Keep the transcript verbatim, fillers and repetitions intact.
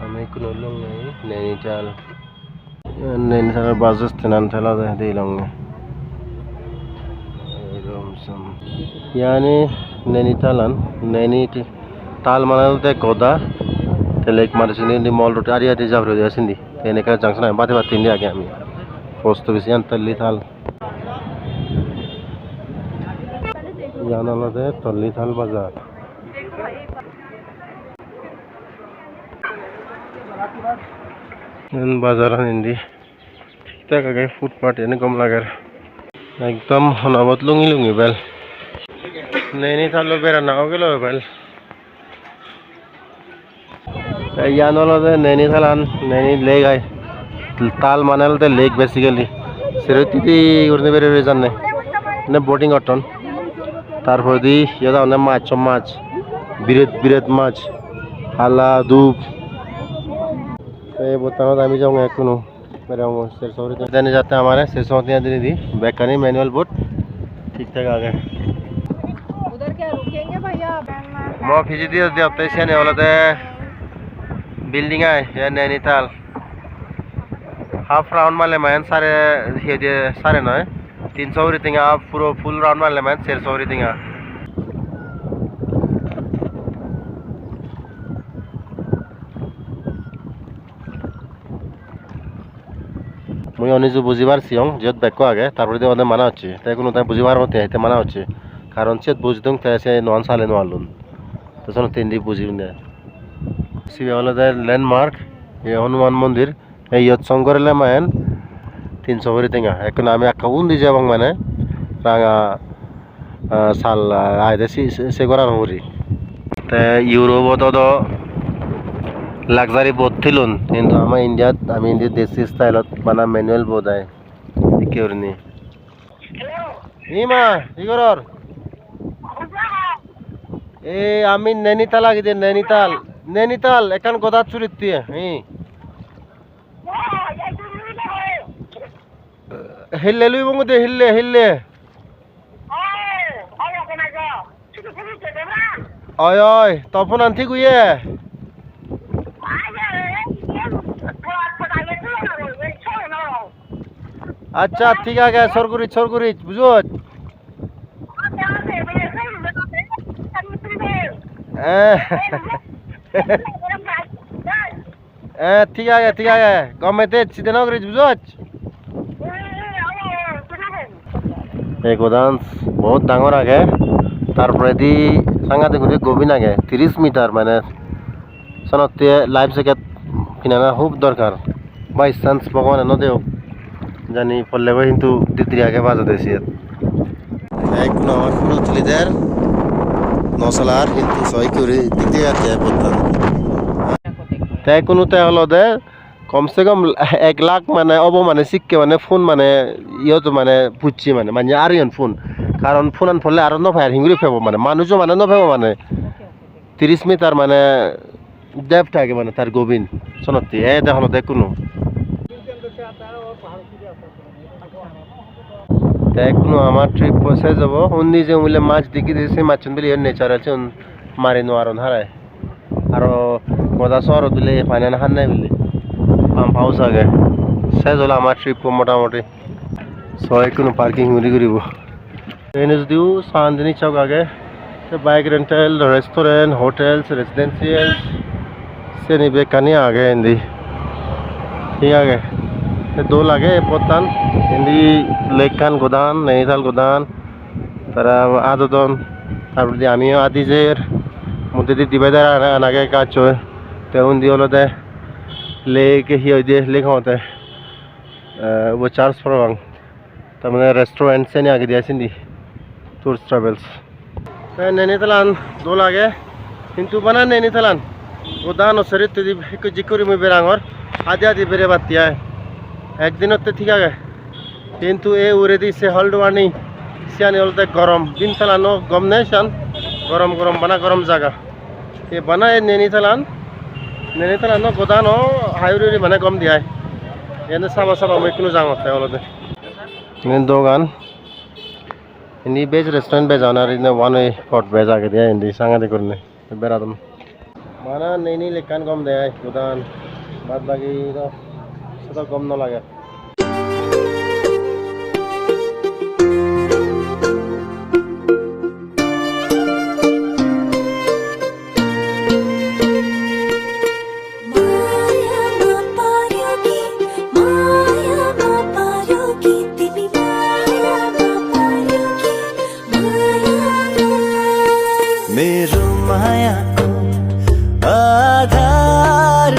Ami ekku no longe Nainital. Nainital bus stand an tela de de longe. Yani Nainital an, Nainital mane olode goda. Te lake mane sindi indi mall road adi adi jabode sindi. Te ene ekkan junction age, badi badi indi age ami. Post office an Tullital. Iyan olode Tullital bazar. Iyan bazaran indi thik thak age, footpath, iyani gom lager. Ekdom honabot lungi lungi bel. Nainital-o berana ogelo bel. Te iyan olode Nainitalan, Naini lake ai. Tal mane olode lake basically. Sero hittedi gurinei bere bere janne. Ene boating gotton. Tar poredi iyot agonde mach, mach. Biret biret mach. Hala, dhup. Te ibottanot ami jeyonge ekkunu. Berongor ser soguri. Jani jatte amare ser soguri dinedi bekkani manual boat thik thak age. Mo pijedi deyotte siyani olode building ai, iyan Nainital. Half round marle mane sare, hi hoide, sare noi, tinso guri tenga, puro full round marle mane serso guri tenga. Mui oniju bujibar siyong, jiyot bekko age, tar poredi olode mana hocche. Te ekkuno te bujibar motte te mana hocche. Karon siyot bujidung te se noan sale no pallun. Te senotte indi bujibinde. Sibe olode landmark, ye Hanuman mondir. Te iyot song gorele maen tinso guri tenga. Ekkon ami ekka undi jebong mane ranga, ah, sal, ah, aide se, se, se gorano ugure. Te Europe-ot do luxury boat tulon, hintu ama India-t, ami indi desi style-ot bana manual boat ai. Ikke gurinei. Ima, hi goror? E, ami Nainital agide, Nainital. Nainital, ekkan godat suritte, hi. Hille lui bongo de, hille, hille. Oi, oi, to phone an thik oye? Accha, thik age, sor guri, sor guri, bujoj? Eh. Eh, thik age, thik age. Gome te accident no gorish, bujoj? Ei godan bahut dangor age. Tar poredi sangadik guri gobin age, tiris meter mane. Senotte life jacket pinana hub dorkar. By chance Bhagwane no deok. Jani pollebo hintu didiri age bajode siyot. Te ekkuno amar photo tuli der. No salar hintu soi guri dik dik age pottan. Te ekkuno te olode kom se kom ek lakh mane obo mane sikke mane phone mane iyot mane pucche mane mane areyon phone. Karon phone an polle aro no pai ar hinguri pebo mane manujo mane no pebo mane. Tiris meter mane depth age mane tar gobin. Senotte ei de olode ekkuno. Te ekkuno amar trip bo sej obo. Undi je mile mach dikki de se machchun bile iyen natural, sigun mari nw paron harai. Aro goda sohorot bile ei paniyan hanney bile. Pump house age. Sej olo amar trip bo motamoti. So ekkuno parking guri guribo. Ene judiyo Chandni Chowk age, te bike rental, restaurant, hotels, residential, seni bekkani age indi. Thik age. Te dol age ei pottan. Indi lake-kan godan, Nainital godan. Tara adodon. Tar poredi amiyo adi jer. Moddedi divider an age gachchoi. Te undi olode lake, hi hoide lake hongotte. Eh, ubo church parapang. Tar mane restaurant seni agede ai sindi. Tours Travels. Te Nainitalan dol age, hintu bana Nainitalan goda ano sero hittedi ekko jikko guri mui berangor, adi adi berebatte ai. Ekdinotte thik age. Hintu ei uguredi se Haldwani, siyani olode gorom. Din talano gom nei siyan. Gorom gorom, bana gorom jaga. Ei bana ei Nainitalan, Nainitalan no godano hai uri uri bana gom de ai. Iyeno saba saba mui ekkunu jangotte olode. Iyen dogan. Indi veg restaurant, veg owner, indi one way pot veg agede ai indi sangadik gurinei beradon. Bana nini lekkan gom de ai, godan. Bad bagi do sedo gom no lage. Mero maya ko aadhaar